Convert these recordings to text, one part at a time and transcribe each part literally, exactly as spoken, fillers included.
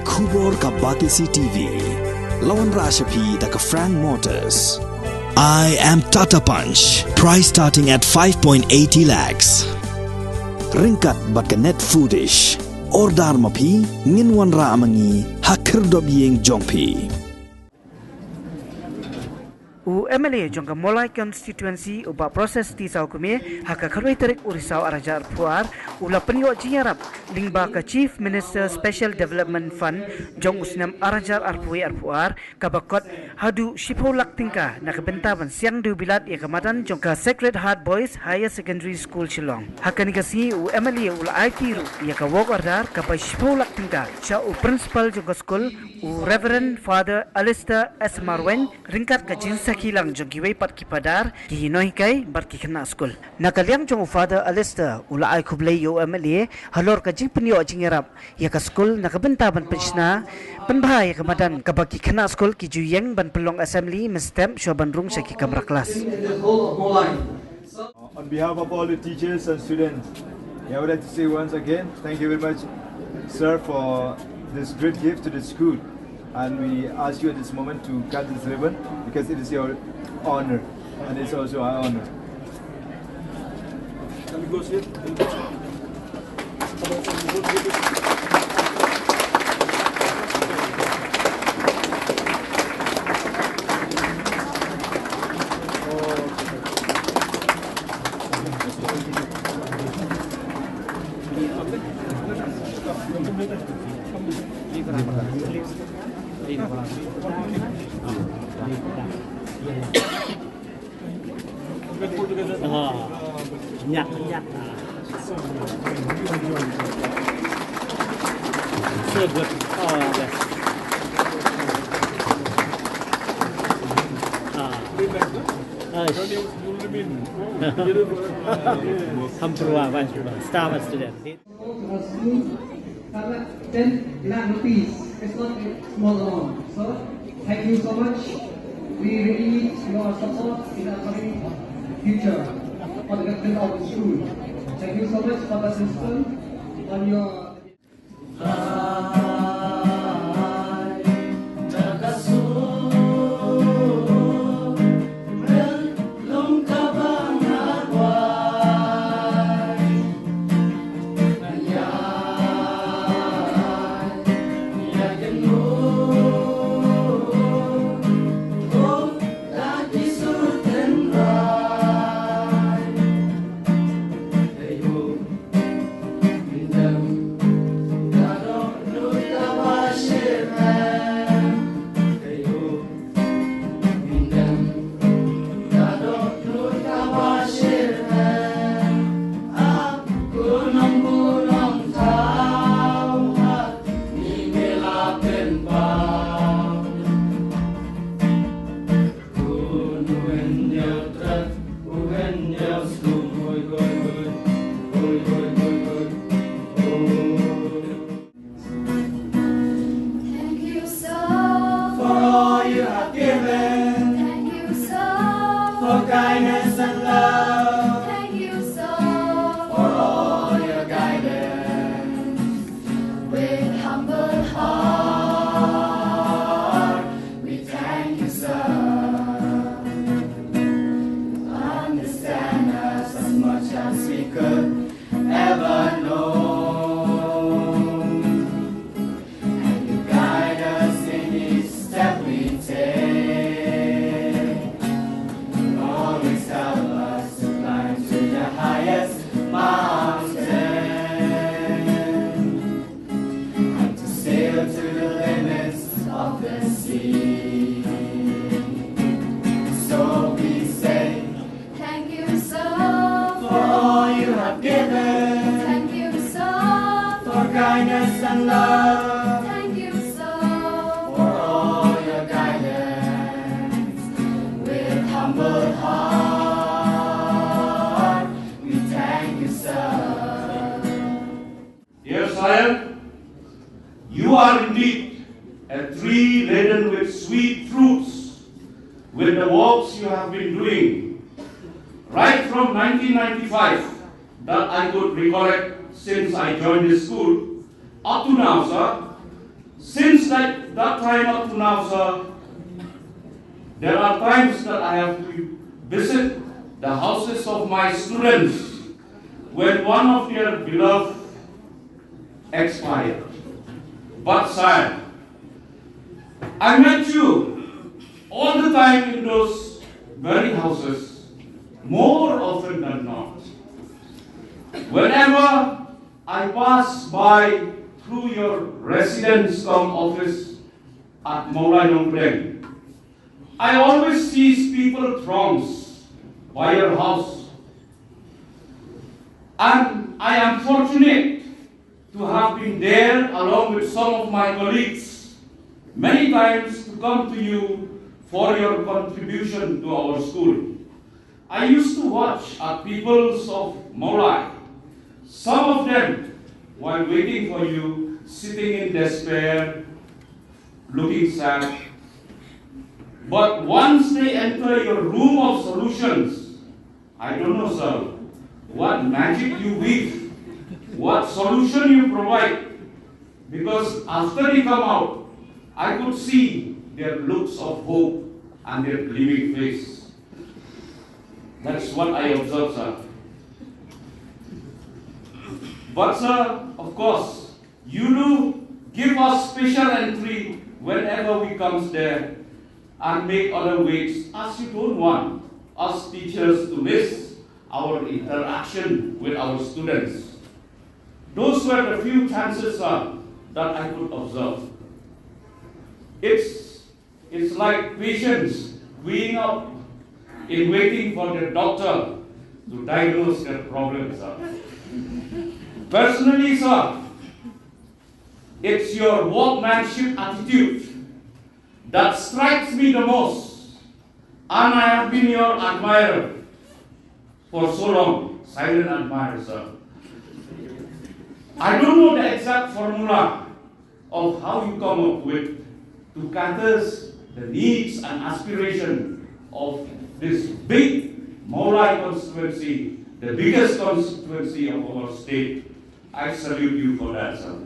Khubor ka Batesi T V. La wanrah sha phi da ka Frank Motors. I am Tata Punch. Price starting at five point eighty lakhs. Ryngkat bad ka Net Foodish. Order ma phi, ngin wanrah ma ngi ha khyrdop ïing jong phi. U M L A jong ka Mawlai Constituency, u Bah Proses T Sawkmie, ha ka khatwei tarik u Risaw ar hajar arphew ar, u la pynïoh jingïarap lyngba ka Chief Minister Special Development Fund jong u snem ar hajar arphew wei arphew ar, kaba kot haduh shiphew lak tyngka na ka bynta ban siang dewbilat ïa ka madan jong ka Sacred Heart Boys Higher Secondary School Shillong. Ha kane ka sngi u M L A u la aiti ruh ïa ka work order kaba shiphew lak tyngka sha u principal jong ka skul, u Reverend Father Alistair S Marwein, ryngkat ka jingsakhi lang jong kiwei pat ki padar, ki nonghikai bad ki khynnah skul. Na ka liang jong u Father Alistair u la ai khublei ïa u M L A halor ka jingpynïoh jingïarap ïa ka skul na ka bynta ban pynshna pynbha ïa ka madan kaba ki khynnah skul ki ju ïeng ban pynlong assembly mynstep shuwa ban rung sha ki kamra klas. On behalf of all the teachers and students, I would like to say once again, thank you very much, sir, for this great gift to the school. And we ask you at this moment to cut this ribbon because it is your honor and it's also our honor. Can we go sit? Ah, nyak, nyak. Ah. So good. Oh, yes. Ah. Ah, sh- Hampruwa, Star student. Ten lakh rupees. It's not a small amount. So, thank you so much. We really need your support in the upcoming future for the betterment of the school. Thank you so much, Father Simpson, on your Thank you so for all you have given. Thank you so for kindness and love. Thank you so for all your guidance. With humble heart, we thank you, sir. Understand us as much as we could ever know. And you guide us in each step we take. You always help us to climb to the highest mountain and to sail to the limits of the sea. So we say, thank you so for all you have given. Thank you so for kindness and love. Thank you so for all your guidance. With humble heart, we thank you, sir. Dear sire, you are indeed a tree laden with sweet fruits, with the works you have been doing right from nineteen ninety-five that I could recollect since I joined this school up to now, sir. Like that time up to now, sir, there are times that I have to visit the houses of my students when one of their beloved expired. But, sir, I met you all the time in those very houses, more often than not. Whenever I pass by through your residence cum office at Mawlai Nongpdeng, I always see people throngs by your house. And I am fortunate to have been there along with some of my colleagues many times to come to you for your contribution to our school. I used to watch our pupils of Mawlai, some of them, while waiting for you, sitting in despair, looking sad. But once they enter your room of solutions, I don't know, sir, what magic you weave, what solution you provide, because after they come out, I could see their looks of hope and their gleaming face. That's what I observe, sir. But, sir, of course, you do give us special entry whenever we comes there and make other waits, as you don't want us teachers to miss our interaction with our students. Those were the few chances, sir, that I could observe. It's it's like patients queuing up in waiting for the doctor to diagnose their problem, sir. Personally, sir, it's your workmanship attitude that strikes me the most, and I have been your admirer for so long, silent admirer, sir. I don't know the exact formula of how you come up with to cater the needs and aspiration of this big Mawlai constituency, the biggest constituency of our state. I salute you for that, sir.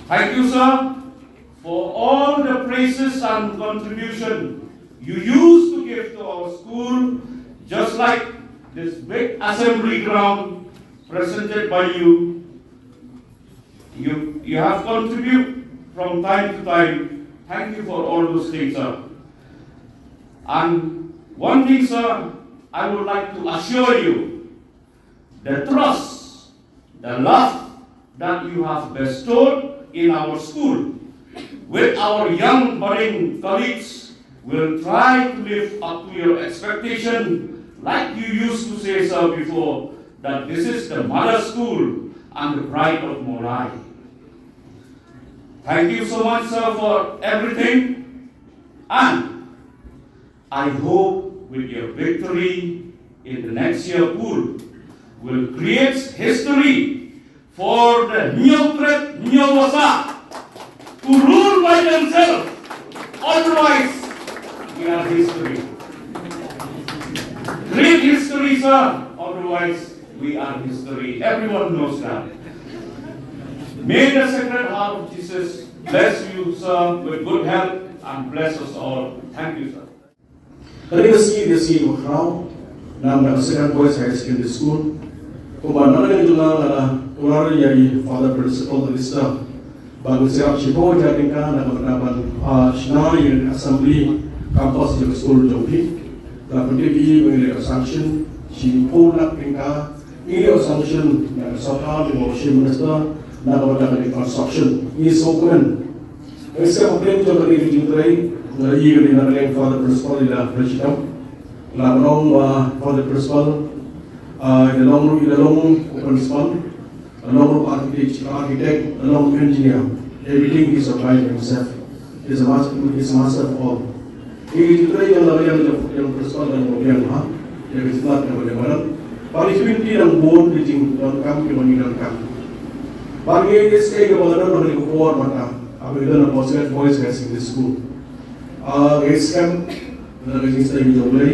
Thank you, sir, for all the praises and contribution you used to give to our school, just like this big assembly ground presented by you. You, you have contributed from time to time. Thank you for all those things, sir. And one thing, sir, I would like to assure you, the trust, the love that you have bestowed in our school with our young budding colleagues will try to live up to your expectation, like you used to say, sir, before, that this is the mother school and the pride of Mawlai. Thank you so much, sir, for everything. And I hope with your victory in the next year pool will create history for the Hynñiewtrep Hynñiewbasa to rule by themselves. Otherwise, we are history. Great history, sir. Otherwise, we are history. Everyone knows that. May the Sacred Heart of Jesus bless you, sir, with good health and bless us all. Thank you, sir. Ka dei ka sngi, ka sngi kaba khraw na ka Sacred Boys Higher Secondary School. Kumba na ka liang jong nga, nga la kular ïa i Father Principal Lister ba ngin sa ïarap shiphew hajar tyngka na ka bynta ban, ah, shna ïa ka assembly campus jong ka skul jong phi. La pyntip ïa i ba ngin ïa sanction shiphew lak tyngka. Ngi ïoh sanction na ka sorkar jong u Chief Minister na ka bynta ka construction. Ngi sngewkmen. Ngi sngewkmen jong kane ka jingtrei, nga ïohi kane na ka liang Father Principal i la pynshai. La ban ong ba Father Principal, ah, i la long ruh, i la long u principal, i la long ruh architect, architect, i la long engineer. Everything he supplied himself. He's a master, he's a master of all. Ngi ki trei ïa la ïa la ïa la principal dang bym biang ha. Ïa ki stad dang bym biang. Ba ngi twenty dang bun ki jingdonkam kiba ngi donkam. Ba ngi S K kiba la don ha kane ka por mynta. Haba ngi don ha Boys Higher Secondary School. Ah, ngi skhem na ka jingstad jong U Blei.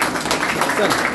Congratulations.